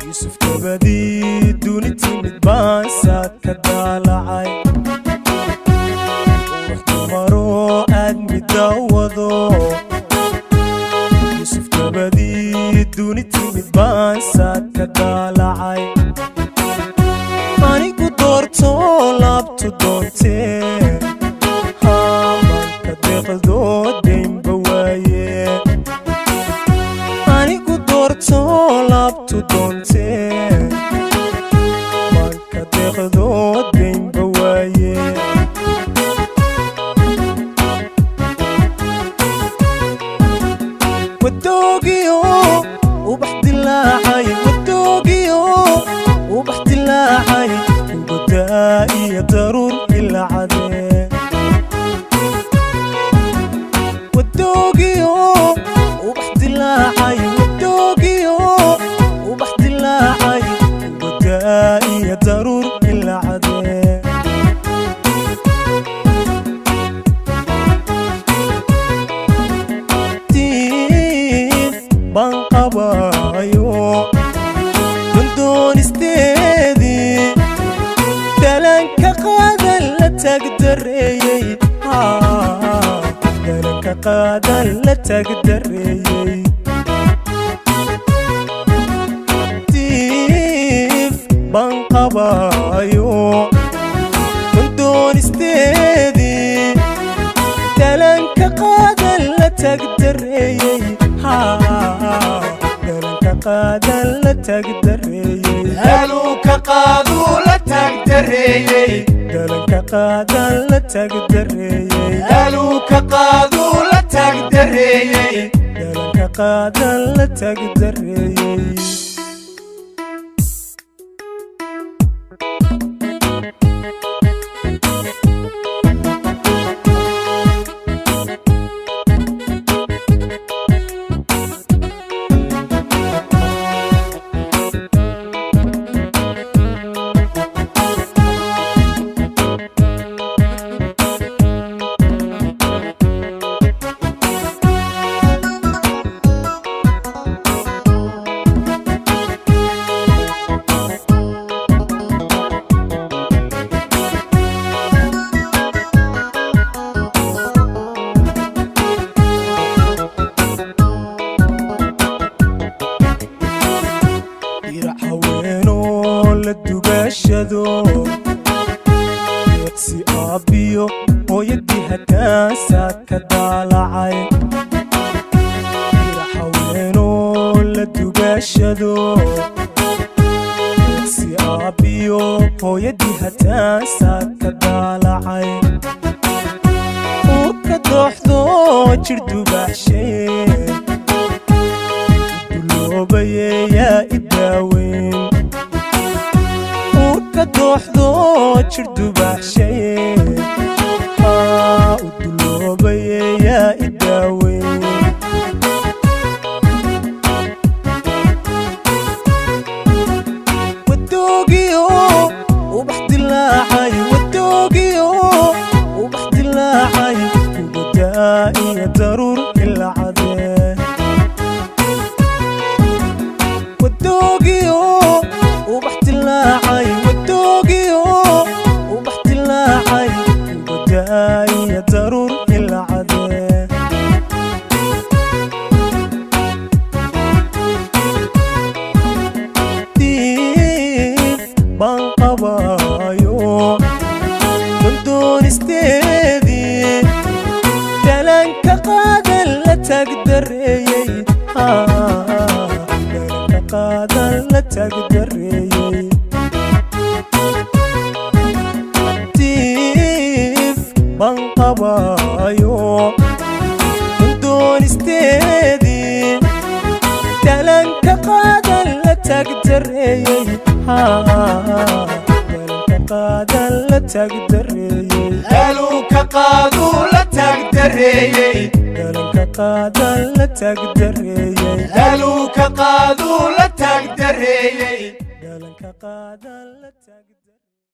Yusuf dabadii duni timid baan saaka daalacay. Qurux dumaroo aadmi daawado, Yusuf dabadii duni timid baan saaka daalacay. Anigu doorto, laabtu doontee, haamanka deeqdoo deynba waaye. Anigu doorto, laabtu doontee, manka deeqdoo deynba waaye. Wadoogiyo ubax dilaacay, wadoogiyo ubax dilaacay, ugodaa iyo daruur ilacadee. Wadoogiyo ubax dilaacay, wadoogiyo ubax dilaacay, ugodaa iyo daruur ilacadee. Diif baan qabaayo dundoonisteedii, dalanka qaadan la taagdareeyey, dalanka qaadan la taagdareeyey. Diif baan qabaayo dundoonisteedii, dalanka qaadan la taagdareeyey, dalanka qaadan la taagdareeyey. Daluuka qaaduu la taagdareeyey. Dalanka qaadan la taagdareeyey. Daluuka qaaduu la taagdareeyey. Dalanka qaadan la taagdareeyey. Dirac haweenoo la dugaashado, deeqsi aabbiyo hooyadii hakaasaa ka daalacay. Dirac haweenoo la dugaashado, deeqsi aabbiyo hooyadii hataasaa ka daalacay. Uurka dooxdo jir dubaaxshaye duloobaye, yaa i daaweyn. Uurka dooxdo jir dubaaxshaye u duloobaye, yaa i daaweyn. Wadoogiyo ubax dilaacay, wadoogiyo ubax dilaacay, ugodaa iyo daruur ilacadee. Wadoogiyo ubax dilaacay, wadoogiyo ubax dilaacay, ugodaa iyo daruur ilacadee. Diif baan qabaayo dundoonisteedii, dalanka qaadan la taagdareeyey. dareeyey. Tiif baan qabaayo doonisteedii, dalanka qaadan la taagdareeyey, dalanka qaadan la taagdareeyey. Daaluu ka qaaduu la taagdareeyey. Dalanka qaadan la taagdareeyey. Daaluu ka qaaduu la taagdareeyey. Dalanka qaadan la taagdareeyey.